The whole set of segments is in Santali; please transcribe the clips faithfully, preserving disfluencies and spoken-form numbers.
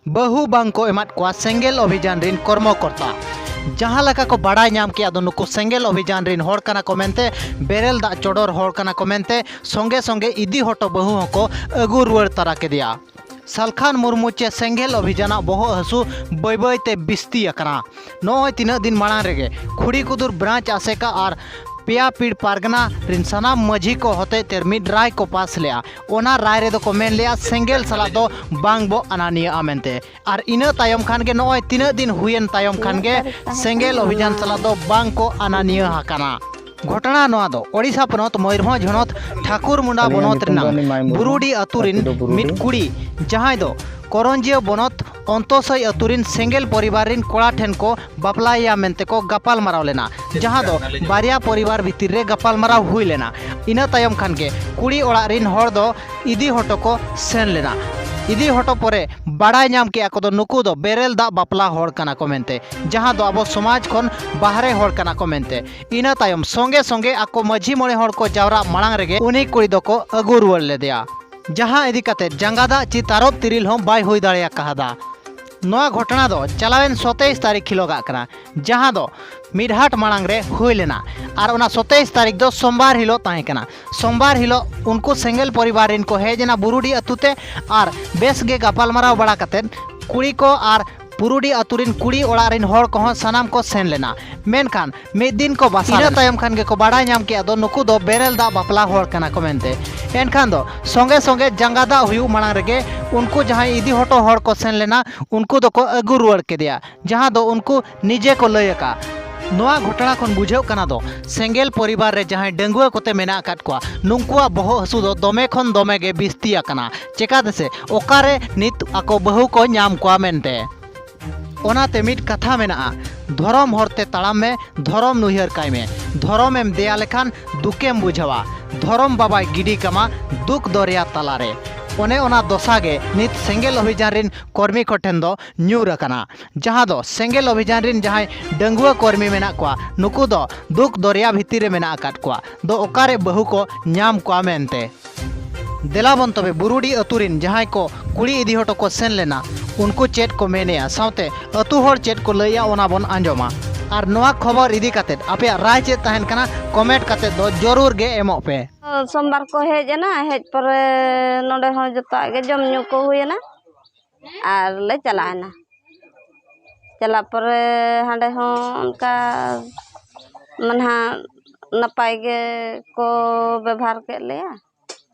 ᱵᱟᱹᱦᱩ ᱵᱟᱝ ᱠᱚ ᱮᱢᱟᱫ ᱠᱚᱣᱟ ᱥᱮᱸᱜᱮᱞ ᱚᱵᱷᱤᱡᱟᱱ ᱨᱤᱱ ᱠᱚᱨᱢᱚᱠᱚᱨᱛᱟ᱾ ᱡᱟᱦᱟᱸ ᱞᱮᱠᱟ ᱠᱚ ᱵᱟᱰᱟᱭ ᱧᱟᱢ ᱠᱮᱫᱟ ᱫᱚ ᱱᱩᱠᱩ ᱥᱮᱸᱜᱮᱞ ᱚᱵᱷᱤᱡᱟᱱ ᱨᱤᱱ ᱦᱚᱲ ᱠᱟᱱᱟ ᱠᱚ ᱢᱮᱱᱛᱮ, ᱵᱮᱨᱮᱞ ᱫᱟᱜ ᱪᱚᱰᱚᱨ ᱦᱚᱲ ᱠᱟᱱᱟ ᱠᱚ ᱢᱮᱱᱛᱮ, ᱥᱚᱸᱜᱮ ᱥᱚᱸᱜᱮ ᱤᱫᱤ ᱦᱚᱴᱚ ᱵᱟᱹᱦᱩ ᱦᱚᱸᱠᱚ ᱟᱹᱜᱩ ᱨᱩᱣᱟᱹᱲ ᱛᱟᱨᱟ ᱠᱮᱫᱮᱭᱟ᱾ ᱥᱟᱞᱠᱷᱟᱱ ᱢᱩᱨᱢᱩ ᱪᱮ ᱥᱮᱸᱜᱮᱞ ᱚᱵᱷᱤᱡᱟᱱᱟᱜ ᱵᱚᱦᱚᱜ ᱦᱟᱹᱥᱩ ᱵᱟᱹᱭ ᱵᱟᱹᱭ ᱛᱮ ᱵᱤᱥᱛᱤ ᱟᱠᱟᱱᱟ᱾ ᱱᱚᱜᱼᱚᱭ ᱛᱤᱱᱟᱹᱜ ᱫᱤᱱ ᱢᱟᱲᱟᱝ ᱨᱮᱜᱮ ᱠᱷᱩᱲᱤ ᱠᱩᱫᱩᱨ ᱵᱨᱟᱧᱪ ᱟᱥᱮᱠᱟ ᱟᱨ ᱯᱮᱭᱟ ᱯᱤᱲ ᱯᱟᱨᱜᱟᱱᱟ ᱨᱤᱱ ᱥᱟᱱᱟᱢ ᱢᱟᱹᱡᱷᱤ ᱠᱚ ᱦᱚᱛᱮᱡ ᱛᱮ ᱢᱤᱫ ᱨᱟᱭ ᱠᱚ ᱯᱟᱥ ᱞᱮᱜᱼᱟ᱾ ᱚᱱᱟ ᱨᱟᱭ ᱨᱮᱫᱚ ᱠᱚ ᱢᱮᱱ ᱞᱮᱜᱼᱟ, ᱥᱮᱸᱜᱮᱞ ᱥᱟᱞᱟᱜ ᱫᱚ ᱵᱟᱝ ᱵᱚ ᱟᱱᱟᱱᱤᱭᱟᱹᱜᱼᱟ ᱢᱮᱱᱛᱮ᱾ ᱟᱨ ᱤᱱᱟᱹ ᱛᱟᱭᱚᱢ ᱠᱷᱟᱱ ᱜᱮ, ᱱᱚᱜᱼᱚᱭ ᱛᱤᱱᱟᱹᱜ ᱫᱤᱱ ᱦᱩᱭᱮᱱ ᱛᱟᱭᱚᱢ ᱠᱷᱟᱱ ᱜᱮ ᱥᱮᱸᱜᱮᱞ ᱚᱵᱷᱤᱡᱟᱱ ᱥᱟᱞᱟᱜ ᱫᱚ ᱵᱟᱝ ᱠᱚ ᱟᱱᱟᱱᱤᱭᱟᱹ ᱟᱠᱟᱱᱟ᱾ ᱜᱷᱚᱴᱚᱱᱟ ᱱᱚᱣᱟ ᱫᱚ ᱳᱰᱤᱥᱟ ᱯᱚᱱᱚᱛ ᱢᱚᱭᱩᱨᱵᱷᱚᱸᱡᱽ ᱦᱚᱱᱚᱛ ᱴᱷᱟᱠᱩᱨᱢᱩᱸᱰᱟ ᱵᱚᱱᱚᱛ ᱨᱮᱱᱟᱜ ᱵᱩᱨᱩᱰᱤ ᱟᱹᱛᱩ ᱨᱤᱱ ᱢᱤᱫ ᱠᱩᱲᱤ, ᱡᱟᱦᱟᱸᱭ ᱫᱚ ᱠᱚᱨᱚᱧᱡᱤᱭᱟᱹ ᱵᱚᱱᱚᱛ ᱚᱱᱛᱚᱥᱟᱹᱭ ᱟᱹᱛᱩ ᱨᱤᱱ ᱥᱮᱸᱜᱮᱞ ᱯᱚᱨᱤᱵᱟᱨ ᱨᱤᱱ ᱠᱚᱲᱟ ᱴᱷᱮᱱ ᱠᱚ ᱵᱟᱯᱞᱟᱭᱮᱭᱟ ᱢᱮᱱᱛᱮ ᱠᱚ ᱜᱟᱯᱟᱞ ᱢᱟᱨᱟᱣ ᱞᱮᱱᱟ, ᱡᱟᱦᱟᱸ ᱫᱚ ᱵᱟᱨᱭᱟ ᱯᱚᱨᱤᱵᱟᱨ ᱵᱷᱤᱛᱤᱨ ᱨᱮ ᱜᱟᱯᱟᱞ ᱢᱟᱨᱟᱣ ᱦᱩᱭ ᱞᱮᱱᱟ᱾ ᱤᱱᱟᱹ ᱛᱟᱭᱚᱢ ᱠᱷᱟᱱ ᱜᱮ ᱠᱩᱲᱤ ᱚᱲᱟᱜ ᱨᱤᱱ ᱦᱚᱲ ᱫᱚ ᱤᱫᱤ ᱦᱚᱴᱚ ᱠᱚ ᱥᱮᱱ ᱞᱮᱱᱟ᱾ ᱤᱫᱤ ᱦᱚᱴᱚ ᱯᱚᱨᱮ ᱵᱟᱲᱟᱭ ᱧᱟᱢ ᱠᱮᱜᱼᱟ ᱠᱚ ᱫᱚ ᱱᱩᱠᱩ ᱫᱚ ᱵᱮᱨᱮᱞ ᱫᱟᱜ ᱵᱟᱯᱞᱟ ᱦᱚᱲ ᱠᱟᱱᱟ ᱠᱚ ᱢᱮᱱᱛᱮ, ᱡᱟᱦᱟᱸ ᱫᱚ ᱟᱵᱚ ᱥᱚᱢᱟᱡᱽ ᱠᱷᱚᱱ ᱵᱟᱦᱨᱮ ᱦᱚᱲ ᱠᱟᱱᱟ ᱠᱚ ᱢᱮᱱᱛᱮ᱾ ᱤᱱᱟᱹ ᱛᱟᱭᱚᱢ ᱥᱚᱸᱜᱮ ᱥᱚᱸᱜᱮ ᱟᱠᱚ ᱢᱟᱹᱡᱷᱤ ᱢᱚᱬᱮ ᱦᱚᱲ ᱠᱚ ᱡᱟᱣᱨᱟᱜ ᱢᱟᱲᱟᱝ ᱨᱮᱜᱮ ᱩᱱᱤ ᱠᱩᱲᱤ ᱫᱚᱠᱚ ᱟᱹᱜᱩ ᱨᱩᱣᱟᱹᱲ ᱞᱮᱫᱮᱭᱟ, ᱡᱟᱦᱟᱸ ᱤᱫᱤ ᱠᱟᱛᱮ ᱡᱟᱸᱜᱟ ᱫᱟᱜ ᱪᱮ ᱛᱟᱨᱚᱵ ᱛᱤᱨᱤᱞ ᱦᱚᱸ ᱵᱟᱭ ᱦᱩᱭ ᱫᱟᱲᱮ ᱟᱠᱟᱫᱟ᱾ ᱱᱚᱣᱟ ᱜᱷᱚᱴᱚᱱᱟ ᱫᱚ ᱪᱟᱞᱟᱣᱮᱱ ᱥᱚᱛᱮᱭᱤᱥ ᱛᱟᱹᱨᱤᱠᱷ ᱦᱤᱞᱳᱜᱟᱜ ᱠᱟᱱᱟ, ᱡᱟᱦᱟᱸ ᱫᱚ ᱢᱤᱫ ᱦᱟᱴ ᱢᱟᱲᱟᱝ ᱨᱮ ᱦᱩᱭ ᱞᱮᱱᱟ᱾ ᱟᱨ ᱚᱱᱟ ᱥᱚᱛᱮᱭᱤᱥ ᱛᱟᱹᱨᱤᱠᱷ ᱫᱚ ᱥᱳᱢᱵᱟᱨ ᱦᱤᱞᱳᱜ ᱛᱟᱦᱮᱸ ᱠᱟᱱᱟ᱾ ᱥᱳᱢᱵᱟᱨ ᱦᱤᱞᱳᱜ ᱩᱱᱠᱩ ᱥᱮᱸᱜᱮᱞ ᱯᱚᱨᱤᱵᱟᱨ ᱨᱤᱱ ᱠᱚ ᱦᱮᱡ ᱮᱱᱟ ᱵᱩᱨᱩᱰᱤ ᱟᱹᱛᱩ ᱛᱮ, ᱟᱨ ᱵᱮᱥ ᱜᱮ ᱜᱟᱯᱟᱞᱢᱟᱨᱟᱣ ᱵᱟᱲᱟ ᱠᱟᱛᱮᱫ ᱠᱩᱲᱤ ᱠᱚ ᱟᱨ ᱵᱩᱨᱩᱰᱤ ᱟᱹᱛᱩ ᱨᱤᱱ ᱠᱩᱲᱤ ᱚᱲᱟᱜ ᱨᱤᱱ ᱦᱚᱲ ᱠᱚᱦᱚᱸ ᱥᱟᱱᱟᱢ ᱠᱚ ᱥᱮᱱ ᱞᱮᱱᱟ᱾ ᱢᱮᱱᱠᱷᱟᱱ ᱢᱤᱫ ᱫᱤᱱ ᱠᱚ ᱵᱟᱥᱟ ᱤᱱᱟᱹ ᱞᱮᱱᱟ᱾ ᱛᱟᱭᱚᱢ ᱠᱷᱟᱱ ᱜᱮᱠᱚ ᱵᱟᱰᱟᱭ ᱧᱟᱢ ᱠᱮᱜᱼᱟ ᱫᱚ ᱱᱩᱠᱩ ᱫᱚ ᱵᱮᱨᱮᱞ ᱫᱟᱜ ᱵᱟᱯᱞᱟ ᱦᱚᱲ ᱠᱟᱱᱟ ᱠᱚ ᱢᱮᱱᱛᱮ᱾ ᱮᱱᱠᱷᱟᱱ ᱫᱚ ᱥᱚᱸᱜᱮ ᱥᱚᱸᱜᱮ ᱡᱟᱸᱜᱟ ᱫᱟᱜ ᱦᱩᱭᱩᱜ ᱢᱟᱲᱟᱝ ᱨᱮᱜᱮ ᱩᱱᱠᱩ ᱡᱟᱦᱟᱸᱭ ᱤᱫᱤ ᱦᱚᱴᱚ ᱦᱚᱲ ᱠᱚ ᱥᱮᱱ ᱞᱮᱱᱟ, ᱩᱱᱠᱩ ᱫᱚᱠᱚ ᱟᱹᱜᱩ ᱨᱩᱣᱟᱹᱲ ᱠᱮᱫᱮᱭᱟ, ᱡᱟᱦᱟᱸ ᱫᱚ ᱩᱱᱠᱩ ᱱᱤᱡᱮ ᱠᱚ ᱞᱟᱹᱭ ᱟᱠᱟᱫ᱾ ᱱᱚᱣᱟ ᱜᱷᱚᱴᱚᱱᱟ ᱠᱷᱚᱱ ᱵᱩᱡᱷᱟᱹᱜ ᱠᱟᱱᱟ ᱫᱚ ᱥᱮᱸᱜᱮᱞ ᱯᱚᱨᱤᱵᱟᱨ ᱨᱮ ᱡᱟᱦᱟᱸᱭ ᱰᱟᱺᱜᱩᱣᱟᱹ ᱠᱚᱛᱮ ᱢᱮᱱᱟᱜ ᱟᱠᱟᱫ ᱠᱚᱣᱟ, ᱱᱩᱠᱩᱣᱟᱜ ᱵᱚᱦᱚᱜ ᱦᱟᱹᱥᱩ ᱫᱚ ᱫᱚᱢᱮ ᱠᱷᱚᱱ ᱫᱚᱢᱮ ᱜᱮ ᱵᱤᱥᱛᱤ ᱟᱠᱟᱱᱟ᱾ ᱪᱮᱠᱟᱛᱮ ᱥᱮ ᱚᱠᱟᱨᱮ ᱱᱤᱛ ᱟᱠᱚ ᱵᱟᱹᱦᱩ ᱠᱚ ᱧᱟᱢ ᱠᱚᱣᱟ ᱢᱮᱱᱛᱮ᱾ ᱚᱱᱟᱛᱮ ᱢᱤᱫ ᱠᱟᱛᱷᱟ ᱢᱮᱱᱟᱜᱼᱟ, ᱫᱷᱚᱨᱚᱢ ᱦᱚᱨᱛᱮ ᱛᱟᱲᱟᱢ ᱢᱮ, ᱫᱷᱚᱨᱚᱢ ᱱᱩᱭᱦᱟᱹᱨ ᱠᱟᱭ ᱢᱮ᱾ ᱫᱷᱚᱨᱚᱢ ᱮᱢ ᱫᱮᱭᱟ ᱞᱮᱠᱷᱟᱱ ᱫᱩᱠᱮᱢ ᱵᱩᱡᱷᱟᱹᱣᱟ᱾ ᱫᱷᱚᱨᱚᱢ ᱵᱟᱵᱟᱭ ᱜᱤᱰᱤ ᱠᱟᱢᱟ ᱫᱩᱠ ᱫᱚᱨᱭᱟ ᱛᱟᱞᱟᱨᱮ᱾ ᱚᱱᱮ ᱚᱱᱟ ᱫᱚᱥᱟ ᱜᱮ ᱱᱤᱛ ᱥᱮᱸᱜᱮᱞ ᱚᱵᱷᱤᱡᱟᱱ ᱨᱤᱱ ᱠᱚᱨᱢᱤ ᱠᱚ ᱴᱷᱮᱱ ᱫᱚ ᱧᱩᱨ ᱟᱠᱟᱱᱟ, ᱡᱟᱦᱟᱸ ᱫᱚ ᱥᱮᱸᱜᱮᱞ ᱚᱵᱷᱤᱡᱟᱱ ᱨᱤᱱ ᱡᱟᱦᱟᱸᱭ ᱰᱟᱺᱜᱩᱣᱟᱹ ᱠᱚᱨᱢᱤ ᱢᱮᱱᱟᱜ ᱠᱚᱣᱟ, ᱱᱩᱠᱩ ᱫᱚ ᱫᱩᱠ ᱫᱚᱨᱭᱟ ᱵᱷᱤᱛᱤᱨ ᱨᱮ ᱢᱮᱱᱟᱜ ᱟᱠᱟᱫ ᱠᱚᱣᱟ᱾ ᱫᱚ ᱚᱠᱟᱨᱮ ᱵᱟᱹᱦᱩ ᱠᱚ ᱧᱟᱢ ᱠᱚᱣᱟ ᱢᱮᱱᱛᱮ᱾ ᱫᱮᱞᱟ ᱵᱚᱱ ᱛᱚᱵᱮ ᱵᱩᱨᱩᱰᱤ ᱟᱹᱛᱩ ᱨᱤᱱ ᱡᱟᱦᱟᱸᱭ ᱠᱚ ᱠᱩᱲᱤ ᱤᱫᱤ ᱦᱚᱴᱚ ᱠᱚ ᱥᱮᱱ ᱞᱮᱱᱟ, ᱩᱱᱠᱩ ᱪᱮᱫ ᱠᱚ ᱢᱮᱱᱮᱜᱼᱟ, ᱥᱟᱶᱛᱮ ᱟᱹᱛᱩ ᱦᱚᱲ ᱪᱮᱫ ᱠᱚ ᱞᱟᱹᱭᱟ, ᱚᱱᱟ ᱵᱚᱱ ᱟᱸᱡᱚᱢᱟ᱾ ᱟᱨ ᱱᱚᱣᱟ ᱠᱷᱚᱵᱚᱨ ᱤᱫᱤ ᱠᱟᱛᱮᱫ ᱟᱯᱮᱭᱟᱜ ᱨᱟᱭ ᱪᱮᱫ ᱛᱟᱦᱮᱱ ᱠᱟᱱᱟ, ᱠᱚᱢᱮᱱᱴ ᱠᱟᱛᱮᱫ ᱫᱚ ᱡᱚᱨᱩᱨ ᱜᱮ ᱮᱢᱚᱜ ᱯᱮ᱾ ᱥᱳᱢᱵᱟᱨ ᱠᱚ ᱦᱮᱡ ᱮᱱᱟ, ᱦᱮᱡ ᱯᱚᱨᱮ ᱱᱚᱰᱮ ᱦᱚᱸ ᱡᱚᱛᱚᱣᱟᱜ ᱜᱮ ᱡᱚᱢ ᱧᱩ ᱠᱚ ᱦᱩᱭᱮᱱᱟ ᱟᱨ ᱞᱮ ᱪᱟᱞᱟᱣ ᱮᱱᱟ᱾ ᱪᱟᱞᱟᱜ ᱯᱚᱨᱮ ᱦᱟᱸᱰᱮ ᱦᱚᱸ ᱚᱱᱠᱟ ᱢᱟᱱᱮ ᱦᱟᱸᱜ ᱱᱟᱯᱟᱭ ᱜᱮ ᱠᱚ ᱵᱮᱵᱷᱟᱨ ᱠᱮᱫ ᱞᱮᱭᱟ᱾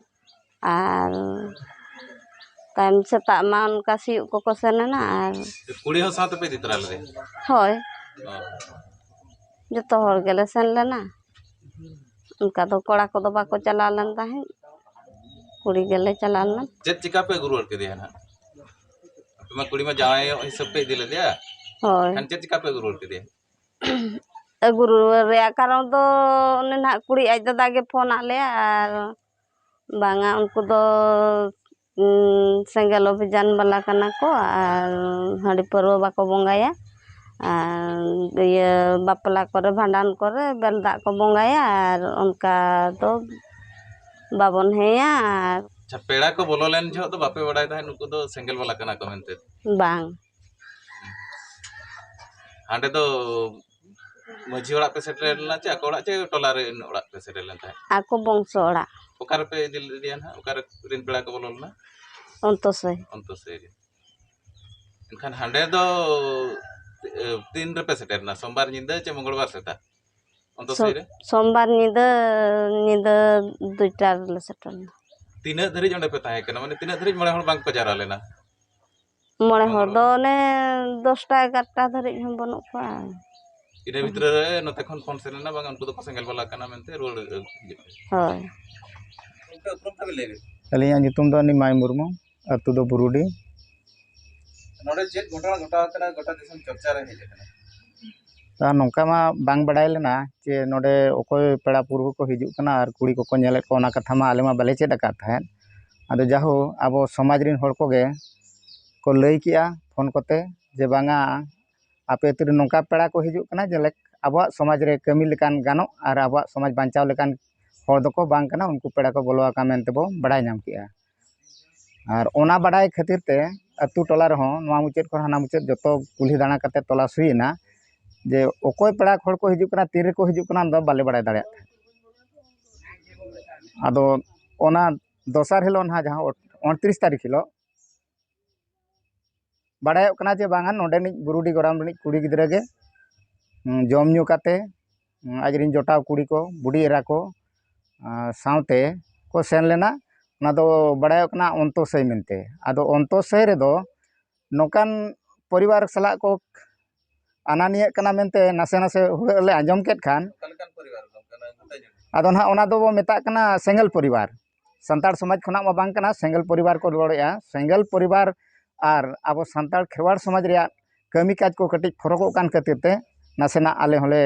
ᱟᱨ ᱛᱟᱭᱚᱢ ᱥᱮᱛᱟᱜ ᱢᱟ ᱚᱱᱠᱟ ᱥᱤᱭᱳᱜ ᱠᱚᱠᱚ ᱥᱮᱱ ᱮᱱᱟ᱾ ᱟᱨ ᱠᱩᱲᱤ ᱦᱚᱸ ᱥᱟᱶ ᱛᱮᱯᱮ ᱤᱫᱤ ᱛᱚᱨᱟ ᱞᱮᱫᱮᱭᱟ? ᱦᱳᱭ, ᱚ᱾ ᱡᱚᱛᱚ ᱦᱚᱲ ᱜᱮᱞᱮ ᱥᱮᱱ ᱞᱮᱱᱟ᱾ ᱚᱱᱠᱟ ᱫᱚ ᱠᱚᱲᱟ ᱠᱚᱫᱚ ᱵᱟᱠᱚ ᱪᱟᱞᱟᱣ ᱞᱮᱱ ᱛᱟᱦᱮᱸᱫ, ᱠᱩᱲᱤ ᱜᱮᱞᱮ ᱪᱟᱞᱟᱣ ᱞᱮᱱᱟ᱾ ᱪᱮᱫ ᱪᱤᱠᱟ ᱯᱮ ᱟᱹᱜᱩ ᱨᱩᱣᱟᱹᱲ ᱠᱮᱫᱮᱭᱟ ᱱᱟᱦᱟᱜ? ᱟᱯᱮ ᱢᱟ ᱠᱩᱲᱤ ᱢᱟ ᱡᱟᱶᱟᱭᱚᱜ ᱦᱤᱥᱟᱹᱵ ᱯᱮ ᱤᱫᱤ ᱞᱮᱫᱮᱭᱟ᱾ ᱦᱳᱭ᱾ ᱮᱱᱠᱷᱟᱱ ᱪᱮᱫ ᱪᱤᱠᱟ ᱯᱮ ᱟᱹᱜᱩ ᱨᱩᱣᱟᱹᱲ ᱠᱮᱫᱮᱭᱟ? ᱟᱹᱜᱩ ᱨᱩᱣᱟᱹᱲ ᱨᱮᱭᱟᱜ ᱠᱟᱨᱚᱱ ᱫᱚ ᱚᱱᱮ ᱱᱟᱦᱟᱜ ᱠᱩᱲᱤ ᱟᱡ ᱫᱟᱫᱟ ᱜᱮ ᱯᱷᱳᱱ ᱟᱫ ᱞᱮᱭᱟ, ᱟᱨ ᱵᱟᱝᱟ, ᱩᱱᱠᱩ ᱫᱚ, ᱩᱸ, ᱥᱮᱸᱜᱮᱞ ᱚᱵᱷᱤᱡᱟᱱ ᱵᱟᱞᱟ ᱠᱟᱱᱟ ᱠᱚ, ᱟᱨ ᱦᱟᱺᱰᱤ ᱯᱟᱹᱨᱣᱟᱹ ᱵᱟᱠᱚ ᱵᱚᱸᱜᱟᱭᱟ, ᱟᱨ ᱤᱭᱟᱹ ᱵᱟᱯᱞᱟ ᱠᱚᱨᱮ, ᱵᱷᱟᱸᱰᱟᱱ ᱠᱚᱨᱮ ᱵᱮᱞ ᱫᱟᱜ ᱠᱚ ᱵᱚᱸᱜᱟᱭᱟ, ᱟᱨ ᱚᱱᱠᱟ ᱫᱚ ᱵᱟᱵᱚᱱ ᱦᱮᱸᱭᱟ᱾ ᱟᱨ ᱟᱪᱪᱷᱟ, ᱯᱮᱲᱟ ᱠᱚ ᱵᱚᱞᱚ ᱞᱮᱱ ᱡᱚᱦᱚᱜ ᱫᱚ ᱵᱟᱯᱮ ᱵᱟᱲᱟᱭ ᱛᱟᱦᱮᱸᱫ ᱱᱩᱠᱩ ᱫᱚ ᱥᱮᱸᱜᱮᱞ ᱵᱟᱞᱟ ᱠᱟᱱᱟ ᱠᱚ ᱢᱮᱱᱛᱮ? ᱵᱟᱝ᱾ ᱦᱟᱸᱰᱮ ᱫᱚ ᱢᱟᱹᱡᱷᱤ ᱚᱲᱟᱜ ᱯᱮ ᱥᱮᱴᱮᱨ ᱞᱮᱱᱟ ᱪᱮ ᱟᱠᱚ ᱚᱲᱟᱜ ᱪᱮ ᱴᱚᱞᱟ ᱨᱮᱱ ᱚᱲᱟᱜ ᱯᱮ ᱥᱮᱴᱮᱨ ᱞᱮᱱ ᱛᱟᱦᱮᱸᱫ? ᱟᱠᱚ ᱵᱚᱝᱥᱚ ᱚᱲᱟᱜ᱾ ᱚᱠᱟ ᱨᱮᱯᱮ ᱤᱫᱤ ᱞᱮᱫᱮᱭᱟ ᱱᱟᱦᱟᱜ? ᱚᱠᱟ ᱨᱮ, ᱨᱮᱱ ᱯᱮᱲᱟ ᱠᱚ ᱵᱚᱞᱚ ᱞᱮᱱᱟ? ᱚᱱᱛᱚᱥᱚᱭ᱾ ᱚᱱᱛᱚᱥᱚᱭ ᱨᱮ᱾ ᱮᱱᱠᱷᱟᱱ ᱦᱟᱸᱰᱮ ᱫᱚ, ᱮ, ᱛᱤᱱ ᱨᱮᱯᱮ ᱥᱮᱴᱮᱨ ᱮᱱᱟ? ᱥᱳᱢᱵᱟᱨ ᱧᱤᱫᱟᱹ ᱪᱮ ᱢᱚᱝᱜᱚᱞᱵᱟᱨ ᱥᱮᱛᱟᱜ? ᱚᱱᱛᱚᱥᱚᱭ ᱨᱮ? ᱥᱳᱢᱵᱟᱨ ᱧᱤᱫᱟᱹ, ᱧᱤᱫᱟᱹ ᱫᱩᱭᱴᱟ ᱨᱮᱞᱮ ᱥᱮᱴᱮᱨ ᱮᱱᱟ᱾ ᱛᱤᱱᱟᱹᱜ ᱫᱷᱟᱹᱨᱤᱡ ᱚᱸᱰᱮ ᱯᱮ ᱛᱟᱦᱮᱸ ᱠᱟᱱᱟ? ᱢᱟᱱᱮ ᱛᱤᱱᱟᱹᱜ ᱫᱷᱟᱹᱨᱤᱡ ᱢᱚᱬᱮ ᱦᱚᱲ ᱵᱟᱝ ᱠᱚ ᱡᱟᱣᱨᱟ ᱞᱮᱱᱟ? ᱢᱚᱬᱮ ᱦᱚᱲ ᱫᱚ ᱚᱱᱮ ᱫᱚᱥᱴᱟ ᱮᱜᱟᱨᱚᱴᱟ ᱫᱷᱟᱹᱨᱤᱡ ᱦᱚᱸ ᱵᱟᱹᱱᱩᱜ ᱠᱚᱣᱟ᱾ ᱤᱱᱟᱹ ᱵᱷᱤᱛᱨᱤ ᱨᱮ ᱱᱚᱛᱮ ᱠᱷᱚᱱ ᱯᱷᱳᱱ ᱥᱮᱱ ᱞᱮᱱᱟ, ᱵᱟᱝ ᱩᱱᱠᱩ ᱫᱚᱠᱚ ᱥᱮᱸᱜᱮᱞ ᱵᱟᱞᱟ ᱠᱟᱱᱟ ᱢᱮᱱᱛᱮ ᱨᱩᱣᱟᱹᱲ ᱦᱤᱡᱩᱜ ᱯᱮ᱾ ᱦᱳᱭ᱾ ᱜᱚᱢᱠᱮ, ᱩᱯᱨᱩᱢ ᱛᱟᱵᱤᱱ ᱞᱟᱹᱭ ᱵᱤᱱ᱾ ᱟᱹᱞᱤᱧᱟᱜ ᱧᱩᱛᱩᱢ ᱫᱚ ᱱᱤᱢᱟᱭ ᱢᱩᱨᱢᱩ, ᱟᱹᱛᱩ ᱫᱚ ᱵᱩᱨᱩᱰᱤ᱾ ᱱᱚᱰᱮ ᱪᱮᱫ ᱜᱷᱚᱴᱚᱱᱟ ᱜᱷᱚᱴᱟᱣ ᱟᱠᱟᱱᱟ, ᱜᱚᱴᱟ ᱫᱤᱥᱚᱢ ᱪᱚᱨᱪᱟ ᱨᱮ ᱦᱮᱡ ᱟᱠᱟᱱᱟ? ᱟᱨ ᱱᱚᱝᱠᱟ ᱢᱟ ᱵᱟᱝ ᱵᱟᱰᱟᱭ ᱞᱮᱱᱟ ᱡᱮ ᱱᱚᱰᱮ ᱚᱠᱚᱭ ᱯᱮᱲᱟ ᱯᱩᱨᱵᱷᱩ ᱠᱚ ᱦᱤᱡᱩᱜ ᱠᱟᱱᱟ ᱟᱨ ᱠᱩᱲᱤ ᱠᱚᱠᱚ ᱧᱮᱞᱮᱫ ᱠᱚᱣᱟ, ᱚᱱᱟ ᱠᱟᱛᱷᱟ ᱢᱟ ᱟᱞᱮ ᱢᱟ ᱵᱟᱞᱮ ᱪᱮᱫ ᱟᱠᱟᱫ ᱛᱟᱦᱮᱸᱫ᱾ ᱟᱫᱚ ᱡᱟᱦᱳ, ᱟᱵᱚ ᱥᱚᱢᱟᱡᱽ ᱨᱮᱱ ᱦᱚᱲ ᱠᱚᱜᱮ ᱠᱚ ᱞᱟᱹᱭ ᱠᱮᱜᱼᱟ ᱯᱷᱳᱱ ᱠᱚᱛᱮ ᱡᱮ ᱵᱟᱝᱟ, ᱟᱯᱮ ᱟᱹᱛᱩ ᱨᱮ ᱱᱚᱝᱠᱟ ᱯᱮᱲᱟ ᱠᱚ ᱦᱤᱡᱩᱜ ᱠᱟᱱᱟ, ᱡᱮᱞᱮᱠ ᱟᱵᱚᱣᱟᱜ ᱥᱚᱢᱟᱡᱽ ᱨᱮ ᱠᱟᱹᱢᱤ ᱞᱮᱠᱟᱱ ᱜᱟᱱᱚᱜ ᱟᱨ ᱟᱵᱚᱣᱟᱜ ᱥᱚᱢᱟᱡᱽ ᱵᱟᱧᱪᱟᱣ ᱞᱮᱠᱟᱱ ᱦᱚᱲ ᱫᱚᱠᱚ ᱵᱟᱝ ᱠᱟᱱᱟ, ᱩᱱᱠᱩ ᱯᱮᱲᱟ ᱠᱚ ᱵᱚᱞᱚ ᱟᱠᱟᱱ ᱢᱮᱱᱛᱮ ᱵᱚ ᱵᱟᱲᱟᱭ ᱧᱟᱢ ᱠᱮᱜᱼᱟ᱾ ᱟᱨ ᱚᱱᱟ ᱵᱟᱰᱟᱭ ᱠᱷᱟᱹᱛᱤᱨ ᱛᱮ ᱟᱹᱛᱩ ᱴᱚᱞᱟ ᱨᱮᱦᱚᱸ, ᱱᱚᱣᱟ ᱢᱩᱪᱟᱹᱫ ᱠᱷᱚᱱ ᱦᱟᱱᱟ ᱢᱩᱪᱟᱹᱫ ᱡᱚᱛᱚ ᱠᱩᱞᱦᱤ ᱫᱟᱬᱟ ᱠᱟᱛᱮ ᱛᱚᱞᱟᱥ ᱦᱩᱭᱮᱱᱟ ᱡᱮ ᱚᱠᱚᱭ ᱯᱮᱲᱟ ᱦᱚᱲ ᱠᱚ ᱦᱤᱡᱩᱜ ᱠᱟᱱᱟ, ᱛᱤ ᱨᱮᱠᱚ ᱦᱤᱡᱩᱜ ᱠᱟᱱᱟ, ᱚᱱᱟ ᱫᱚ ᱵᱟᱞᱮ ᱵᱟᱲᱟᱭ ᱫᱟᱲᱮᱭᱟᱜ ᱛᱟᱦᱮᱸᱫ᱾ ᱟᱫᱚ ᱚᱱᱟ ᱫᱚᱥᱟᱨ ᱦᱤᱞᱳᱜ ᱱᱟᱦᱟᱜ, ᱡᱟᱦᱟᱸ ᱩᱱᱛᱨᱤᱥ ᱛᱟᱹᱨᱤᱠᱷ ᱦᱤᱞᱳᱜ, ᱵᱟᱲᱟᱭᱚᱜ ᱠᱟᱱᱟ ᱡᱮ ᱵᱟᱝᱟ, ᱱᱚᱰᱮᱱᱤᱡ ᱵᱩᱨᱩᱰᱤ ᱜᱚᱨᱟᱢ ᱨᱤᱱᱤᱡ ᱠᱩᱲᱤ ᱜᱤᱫᱽᱨᱟᱹ ᱜᱮ, ᱩᱸ, ᱡᱚᱢ ᱧᱩ ᱠᱟᱛᱮ, ᱩᱸ, ᱟᱡᱨᱤᱱ ᱡᱚᱴᱟᱣ ᱠᱩᱲᱤ ᱠᱚ, ᱵᱩᱰᱷᱤ ᱮᱨᱟ ᱠᱚ, ᱟᱸ, ᱥᱟᱶᱛᱮ ᱠᱚ ᱥᱮᱱ ᱞᱮᱱᱟ᱾ ᱚᱱᱟ ᱫᱚ ᱵᱟᱲᱟᱭᱚᱜ ᱠᱟᱱᱟ ᱚᱱᱛᱚᱥᱟᱹᱭ ᱢᱮᱱᱛᱮ᱾ ᱟᱫᱚ ᱚᱱᱛᱚᱥᱟᱹᱭ ᱨᱮᱫᱚ ᱱᱚᱝᱠᱟᱱ ᱯᱚᱨᱤᱵᱟᱨ ᱥᱟᱞᱟᱜ ᱠᱚ ᱟᱱᱟᱱᱤᱭᱟᱹᱜ ᱠᱟᱱᱟ ᱢᱮᱱᱛᱮ ᱱᱟᱥᱮ ᱱᱟᱥᱮ ᱦᱩᱲᱟᱹᱜ ᱞᱮ ᱟᱸᱡᱚᱢ ᱠᱮᱫ ᱠᱷᱟᱱ, ᱚᱠᱟ ᱞᱮᱠᱟᱱ ᱯᱚᱨᱤᱵᱟᱨ ᱫᱚ? ᱚᱱᱠᱟᱱᱟᱜ ᱜᱚᱴᱟ ᱧᱩᱛᱩᱢ? ᱟᱫᱚ ᱱᱟᱦᱟᱜ ᱚᱱᱟ ᱫᱚᱵᱚ ᱢᱮᱛᱟᱜ ᱠᱟᱱᱟ ᱥᱮᱸᱜᱮᱞ ᱯᱚᱨᱤᱵᱟᱨ᱾ ᱥᱟᱱᱛᱟᱲ ᱥᱚᱢᱟᱡᱽ ᱠᱷᱚᱱᱟᱜ ᱢᱟ ᱵᱟᱝ ᱠᱟᱱᱟ, ᱥᱮᱸᱜᱮᱞ ᱯᱚᱨᱤᱵᱟᱨ ᱠᱚ ᱨᱚᱲᱮᱫᱼᱟ᱾ ᱥᱮᱸᱜᱮᱞ ᱯᱚᱨᱤᱵᱟᱨ ᱟᱨ ᱟᱵᱚ ᱥᱟᱱᱛᱟᱲ ᱠᱷᱮᱨᱣᱟᱲ ᱥᱚᱢᱟᱡᱽ ᱨᱮᱭᱟᱜ ᱠᱟᱹᱢᱤ ᱠᱟᱡᱽ ᱠᱚ ᱠᱟᱹᱴᱤᱡ ᱯᱷᱚᱨᱚᱠᱚᱜ ᱠᱟᱱ ᱠᱷᱟᱹᱛᱤᱨ ᱛᱮ ᱱᱟᱥᱮᱱᱟᱜ ᱟᱞᱮ ᱦᱚᱸᱞᱮ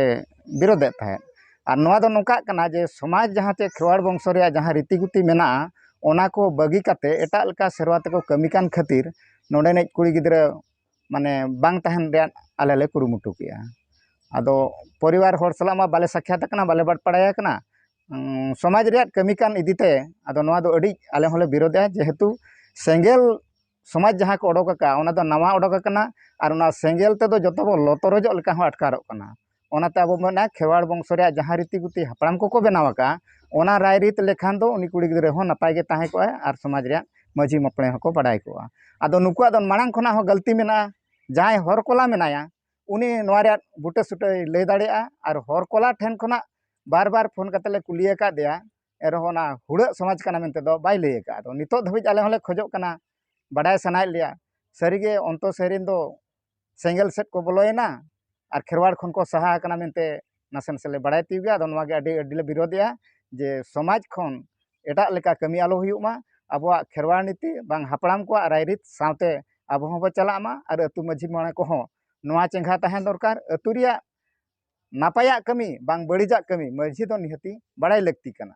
ᱵᱤᱨᱳᱫᱮᱫ ᱛᱟᱦᱮᱸᱫ᱾ ᱟᱨ ᱱᱚᱣᱟ ᱫᱚ ᱱᱚᱝᱠᱟᱜ ᱠᱟᱱᱟ ᱡᱮ ᱥᱚᱢᱟᱡᱽ ᱡᱟᱦᱟᱸ ᱪᱮ ᱠᱷᱮᱨᱣᱟᱲ ᱵᱚᱝᱥᱚ ᱨᱮᱭᱟᱜ ᱡᱟᱦᱟᱸ ᱨᱤᱛᱤ ᱜᱩᱛᱤ ᱢᱮᱱᱟᱜᱼᱟ, ᱚᱱᱟ ᱠᱚ ᱵᱟᱹᱜᱤ ᱠᱟᱛᱮ ᱮᱴᱟᱜ ᱞᱮᱠᱟ ᱥᱮᱨᱣᱟ ᱛᱮᱠᱚ ᱠᱟᱹᱢᱤ ᱠᱟᱱ ᱠᱷᱟᱹᱛᱤᱨ ᱱᱚᱰᱮᱱᱤᱡ ᱠᱩᱲᱤ ᱜᱤᱫᱽᱨᱟᱹ ᱢᱟᱱᱮ ᱵᱟᱝ ᱛᱟᱦᱮᱱ ᱨᱮᱭᱟᱜ ᱟᱞᱮ ᱞᱮ ᱠᱩᱨᱩᱢᱩᱴᱩ ᱠᱮᱜᱼᱟ᱾ ᱟᱫᱚ ᱯᱚᱨᱤᱵᱟᱨ ᱦᱚᱲ ᱥᱟᱞᱟᱜ ᱢᱟ ᱵᱟᱞᱮ ᱥᱟᱠᱠᱷᱟᱛ ᱟᱠᱟᱱᱟ, ᱵᱟᱞᱮ ᱵᱟᱲᱟᱭ ᱟᱠᱟᱱᱟ᱾ ᱩᱸ, ᱥᱚᱢᱟᱡᱽ ᱨᱮᱭᱟᱜ ᱠᱟᱹᱢᱤ ᱠᱟᱱ ᱤᱫᱤᱛᱮ, ᱟᱫᱚ ᱱᱚᱣᱟ ᱫᱚ ᱟᱹᱰᱤ ᱟᱞᱮ ᱦᱚᱸᱞᱮ ᱵᱤᱨᱳᱫᱷᱟ, ᱡᱮᱦᱮᱛᱩ ᱥᱮᱸᱜᱮᱞ ᱥᱚᱢᱟᱡᱽ ᱡᱟᱦᱟᱸ ᱠᱚ ᱚᱰᱚᱠ ᱟᱠᱟᱫᱼᱟ, ᱚᱱᱟ ᱫᱚ ᱱᱟᱣᱟ ᱚᱰᱚᱠ ᱟᱠᱟᱱᱟ, ᱟᱨ ᱚᱱᱟ ᱥᱮᱸᱜᱮᱞ ᱛᱮᱫᱚ ᱡᱚᱛᱚ ᱵᱚ ᱞᱚᱛᱚᱨᱚᱡᱚᱜ ᱞᱮᱠᱟ ᱦᱚᱸ ᱟᱴᱠᱟᱨᱚᱜ ᱠᱟᱱᱟ᱾ ᱚᱱᱟᱛᱮ ᱟᱵᱚ ᱢᱮᱱᱟ, ᱠᱷᱮᱨᱣᱟᱲ ᱵᱚᱝᱥᱚ ᱨᱮᱭᱟᱜ ᱡᱟᱦᱟᱸ ᱨᱤᱛᱤ ᱜᱩᱛᱤ ᱦᱟᱯᱲᱟᱢ ᱠᱚᱠᱚ ᱵᱮᱱᱟᱣ ᱟᱠᱟᱫᱼᱟ, ᱚᱱᱟ ᱨᱟᱭᱨᱤᱛ ᱞᱮᱠᱷᱟᱱ ᱫᱚ ᱩᱱᱤ ᱠᱩᱲᱤ ᱜᱤᱫᱽᱨᱟᱹ ᱦᱚᱸ ᱱᱟᱯᱟᱭ ᱜᱮ ᱛᱟᱦᱮᱸ ᱠᱚᱜᱼᱟᱭ ᱟᱨ ᱥᱚᱢᱟᱡᱽ ᱨᱮᱭᱟᱜ ᱢᱟᱹᱡᱷᱤ ᱢᱟᱯᱲᱮ ᱦᱚᱸᱠᱚ ᱵᱟᱰᱟᱭ ᱠᱚᱜᱼᱟ᱾ ᱟᱫᱚ ᱱᱩᱠᱩᱣᱟᱜ ᱫᱚ ᱢᱟᱲᱟᱝ ᱠᱷᱚᱱᱟᱜ ᱦᱚᱸ ᱜᱟᱹᱞᱛᱤ ᱢᱮᱱᱟᱜᱼᱟ᱾ ᱡᱟᱦᱟᱸᱭ ᱦᱚᱨ ᱠᱚᱞᱟ ᱢᱮᱱᱟᱭᱟ, ᱩᱱᱤ ᱱᱚᱣᱟ ᱨᱮᱭᱟᱜ ᱵᱩᱴᱟᱹ ᱥᱩᱴᱟᱹᱭ ᱞᱟᱹᱭ ᱫᱟᱲᱮᱭᱟᱜᱼᱟ, ᱟᱨ ᱦᱚᱨ ᱠᱚᱞᱟ ᱴᱷᱮᱱ ᱠᱷᱚᱱᱟᱜ ᱵᱟᱨ ᱵᱟᱨ ᱯᱷᱳᱱ ᱠᱟᱛᱮ ᱞᱮ ᱠᱩᱞᱤ ᱟᱠᱟᱫᱮᱭᱟ, ᱮᱱ ᱨᱮᱦᱚᱸ ᱚᱱᱟ ᱦᱩᱲᱟᱹᱜ ᱥᱚᱢᱟᱡᱽ ᱠᱟᱱᱟ ᱢᱮᱱᱛᱮ ᱫᱚ ᱵᱟᱭ ᱞᱟᱹᱭ ᱟᱠᱟᱫᱼᱟ᱾ ᱟᱫᱚ ᱱᱤᱛᱚᱜ ᱫᱷᱟᱹᱵᱤᱡ ᱟᱞᱮ ᱦᱚᱸᱞᱮ ᱠᱷᱚᱡᱚᱜ ᱠᱟᱱᱟ, ᱵᱟᱰᱟᱭ ᱥᱟᱱᱟᱭᱮᱫ ᱞᱮᱭᱟ, ᱥᱟᱹᱨᱤᱜᱮ ᱚᱱᱛᱚ ᱥᱮᱨᱮᱧ ᱫᱚ ᱥᱮᱸᱜᱮᱞ ᱥᱮᱫ ᱠᱚ ᱵᱚᱞᱚᱭᱮᱱᱟ ᱟᱨ ᱠᱷᱮᱨᱣᱟᱲ ᱠᱷᱚᱱ ᱠᱚ ᱥᱟᱦᱟ ᱟᱠᱟᱱᱟ ᱢᱮᱱᱛᱮ ᱱᱟᱥᱮ ᱱᱟᱥᱮ ᱞᱮ ᱵᱟᱲᱟᱭ ᱛᱤᱭᱳᱜᱟ᱾ ᱟᱫᱚ ᱱᱚᱣᱟ ᱜᱮ ᱟᱹᱰᱤ, ᱟᱹᱰᱤ ᱞᱮ ᱵᱤᱨᱳᱫᱮᱜᱼᱟ ᱡᱮ ᱥᱚᱢᱟᱡᱽ ᱠᱷᱚᱱ ᱮᱴᱟᱜ ᱞᱮᱠᱟ ᱠᱟᱹᱢᱤ ᱟᱞᱚ ᱦᱩᱭᱩᱜ ᱢᱟ, ᱟᱵᱚᱣᱟᱜ ᱠᱷᱮᱨᱣᱟᱲ ᱱᱤᱛᱤ ᱵᱟᱝ ᱦᱟᱯᱲᱟᱢ ᱠᱚᱣᱟᱜ ᱨᱟᱭᱨᱤᱛ ᱥᱟᱶᱛᱮ ᱟᱵᱚ ᱦᱚᱸᱵᱚ ᱪᱟᱞᱟᱜ ᱢᱟ, ᱟᱨ ᱟᱹᱛᱩ ᱢᱟᱹᱡᱷᱤ ᱢᱚᱬᱮ ᱠᱚᱦᱚᱸ ᱱᱚᱣᱟ ᱪᱮᱸᱜᱷᱟ ᱛᱟᱦᱮᱸ ᱫᱚᱨᱠᱟᱨ, ᱟᱹᱛᱩ ᱨᱮᱭᱟᱜ ᱱᱟᱯᱟᱭᱟᱜ ᱠᱟᱹᱢᱤ ᱵᱟᱝ ᱵᱟᱹᱲᱤᱡᱟᱜ ᱠᱟᱹᱢᱤ ᱢᱟᱹᱡᱷᱤ ᱫᱚ ᱱᱤᱦᱟᱹᱛᱤ ᱵᱟᱲᱟᱭ ᱞᱟᱹᱠᱛᱤ ᱠᱟᱱᱟ᱾